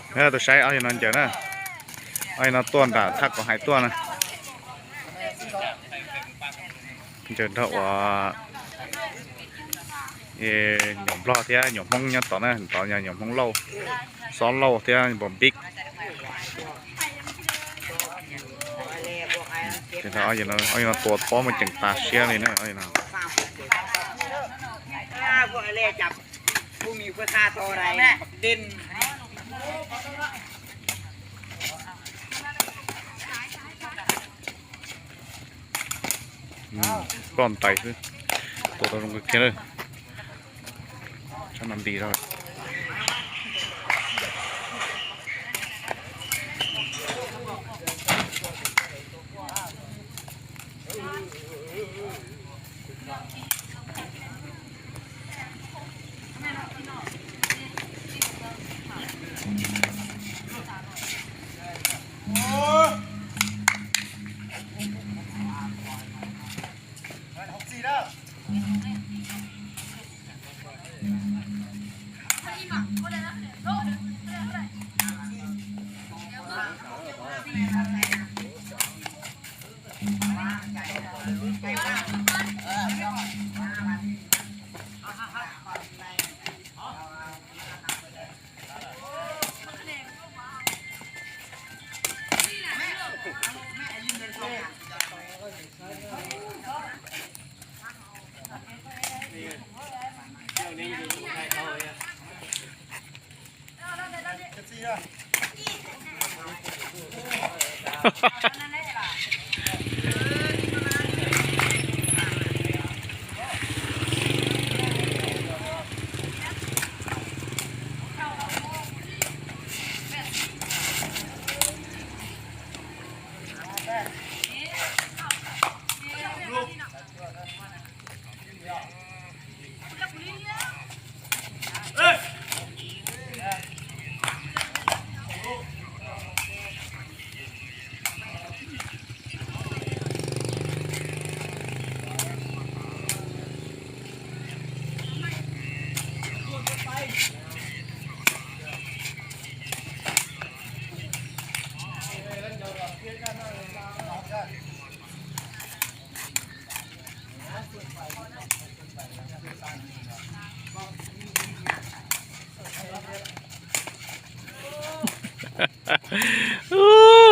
Tus saib ob yawg no ncaws na, ob yawg no tuaj nram thaj kom hais tuaj na. Ncaws nrog uas nyuam nplog thiab nyuam hmoob nyob tod na, tod yog nyuam hmoob lauj, xob lauj thiab npog npib. Ob yawg no tua pob muaj ceem tas siab li na. Ploj ntais xwb, tua tau zoo kawg kiag na. Sab no nti zog.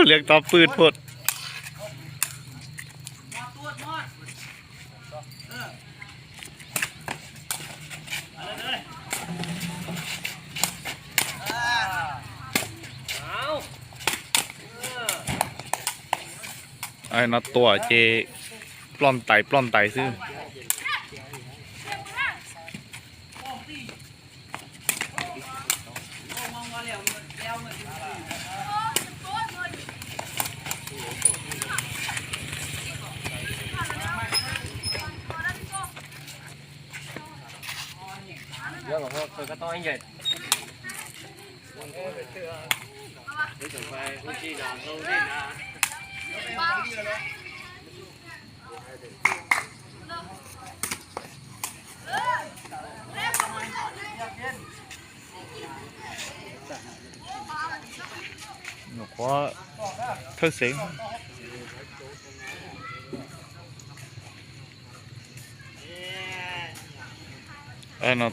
Liab tau pwj puag. No tua ces ploj ntais ploj ntais xwb. Nyuam qhuav thawj xeev. No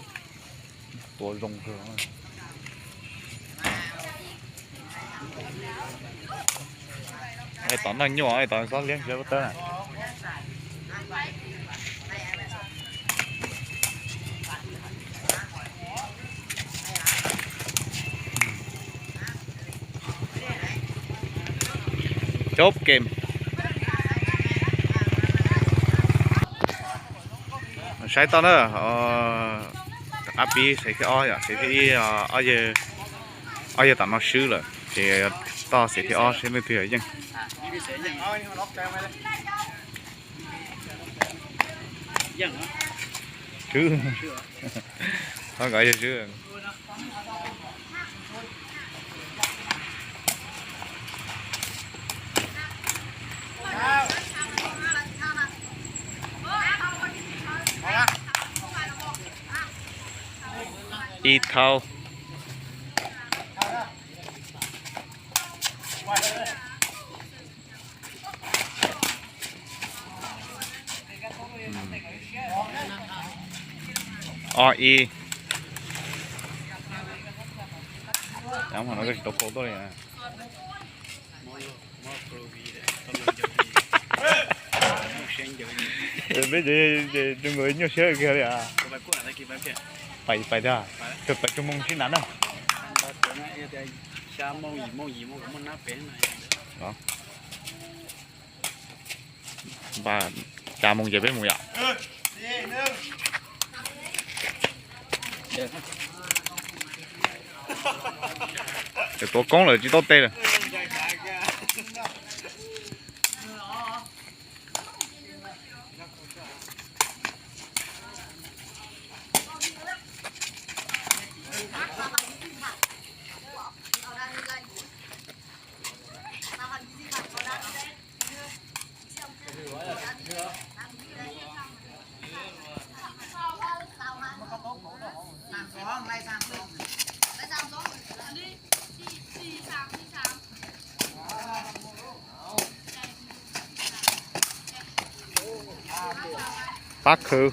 tua zoo kawg. Tom noj nyuaj, tom xob liab ntsia tawb na. Cov game saib toj na, ab pib xeev thib ob yom, xeev thib ib, ob yawg tam no swb lawm ces toj xeev thib ob seb leej twg yog yeej. Swb, ob nkawd yog swb. Ib thauj. Ob ib. Cov no koj tsis tau pauv tuaj li. Peb ces nyuaj siab kiag li. Pais pais tiag, pais tsoom moo sib ntav na. Xya moo yim moo yim moo kuv muaj nab pem. Xya moo ces peb mus yom. Ces tuav koob lawm tsis tau tes lawm. Pab khwv.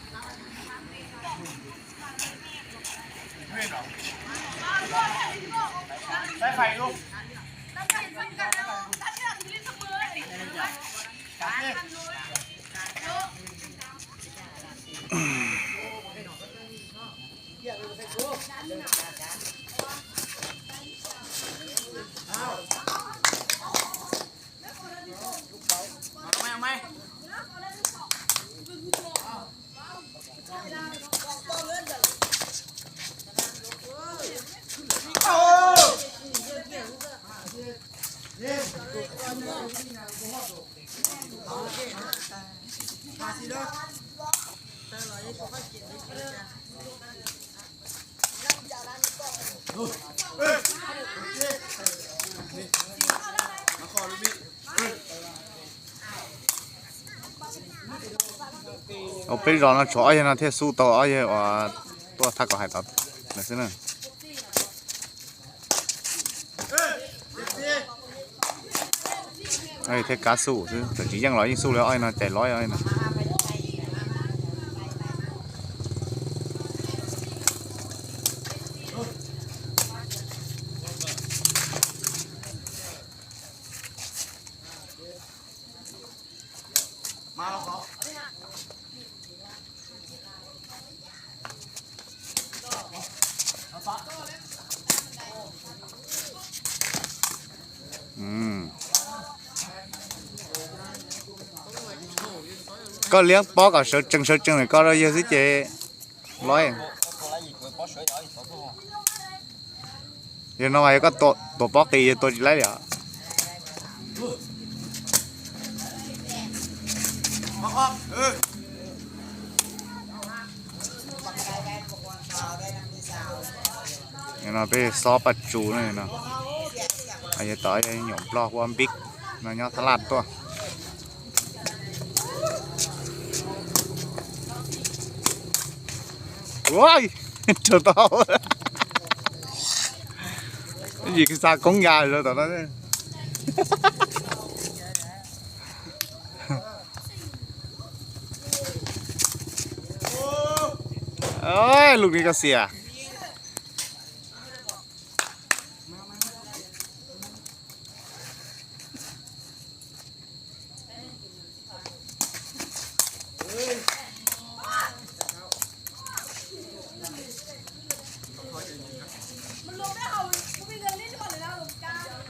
Peb zos no tshuav ob yawg no thiaj xub tau ob yawg uas tuaj thaj kom hais tod lawm xwb na. Thiaj kab xub xwb, txawm tsis yeej los yeej xub li ob yawg no cais lob no. Koj liab pob kom sawv tsees sawv tsees lawm koj rau yawg xwb ces lob. Yog no mas yog koj tua pob qis yog tua tsis laib li os. No peb xob paj tsu no, yog tom nyuam nplog huab npib no nyob Thab Laj tuaj. Ua, raug tau. Yim xa koob ya rau tom no. Lub ni koj xiam.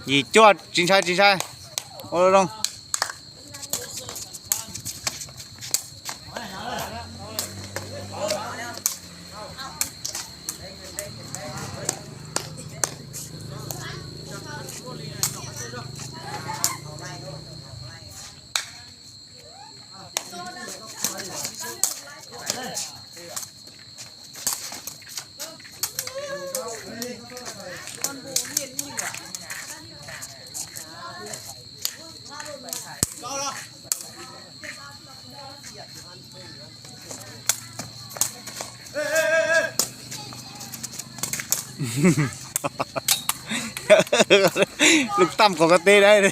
Yim cuaj, tsis ntshai tsis ntshai. Ua zoo. Lub tam qhov ko teb dab.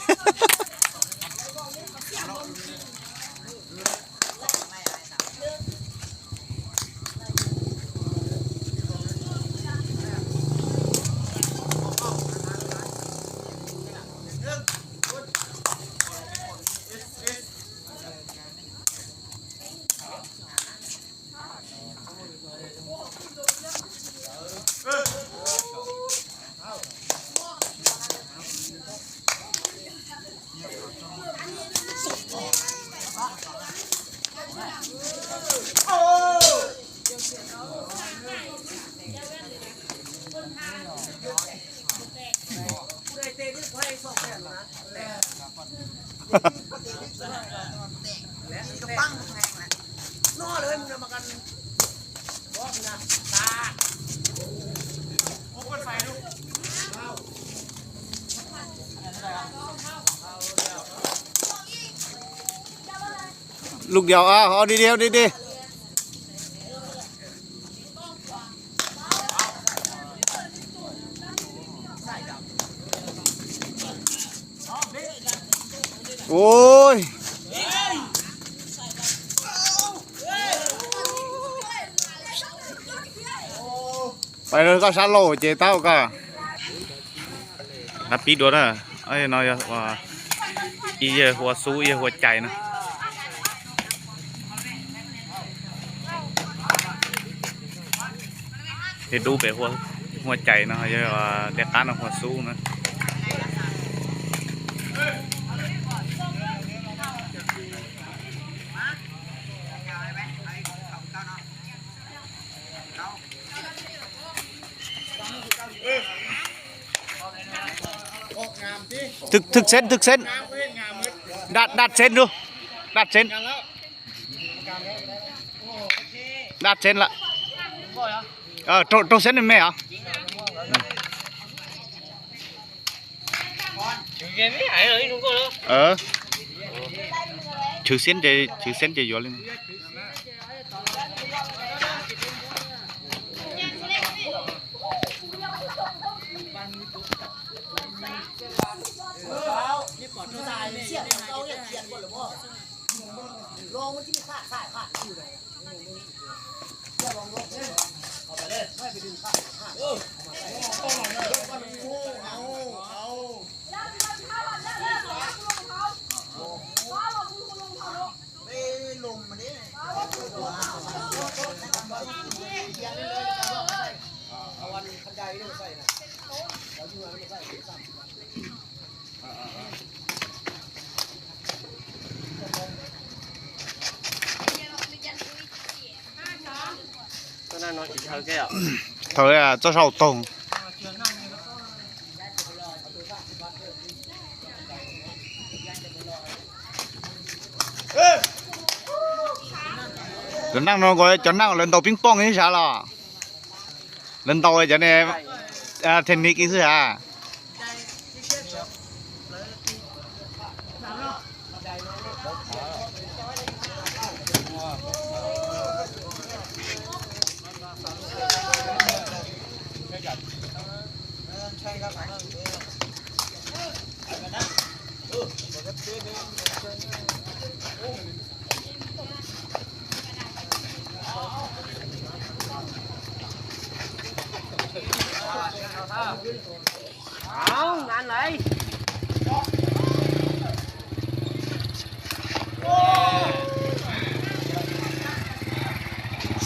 Lub diav, a, o, di di, o, di di. Ui. Pais rau koj sab laug ces tab ua koj. Qab pib dua na. No yog ib yawg hu ua Xub, ib yawg hu ua Cai na. Tej dub pem hu ua Cai no, yog tej qab no hu ua Xub na. Thực, thực sến, thực sến. Đạp, đạp sến luôn. Đạp sến. Đạp sến lắm. Ờ, trâu, trâu sến này mẹ hả? Ờ. Chữ sến thì, chữ sến thì dùa lên. Thaum txoj saum toog. Cov neeg no nkaus cov neeg lawv ntaus ping pong xwb sav los? Lawv ntaus cov ne, thej nik xwb sav?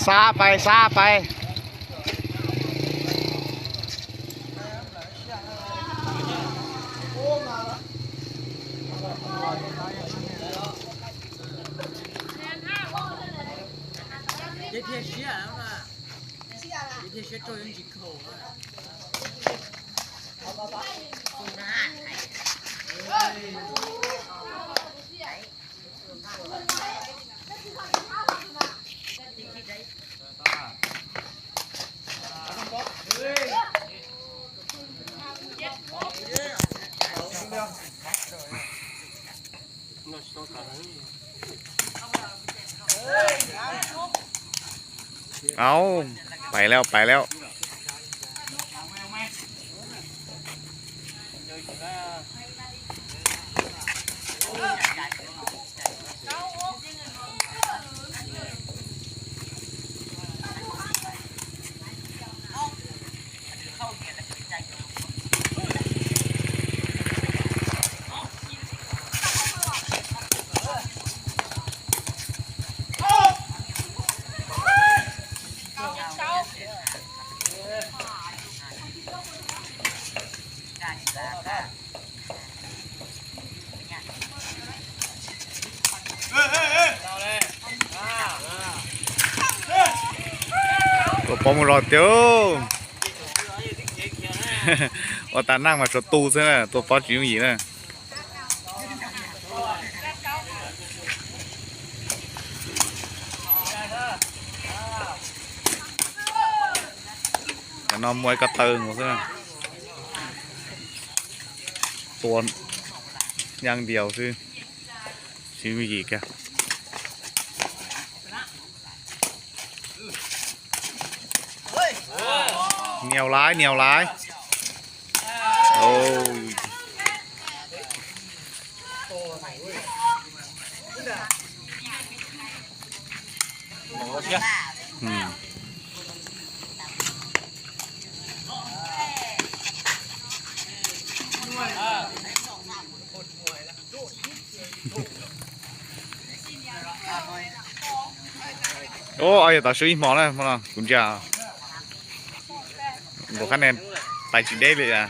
Xa pais, xa pais. Au, pais lawm, pais lawm. Tua pob mus los tiag. Ua tas neej mas tsuas tu xwb na, tua pob tsis yooj yim na. No muaj ib ko taw mus xwb. Tua yaj diaus xwb, tsis muaj yim kiag. Nias laiv, nias laiv. Ua, yog tau sub ib hmo na, hmo no kuv ntsia nkaus qab ne, tais tsis deb li a.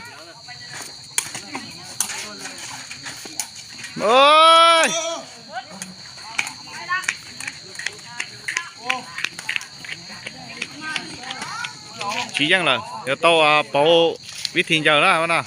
Tsis yeej lawm, yuav tau pauv vib thi ncaws na no.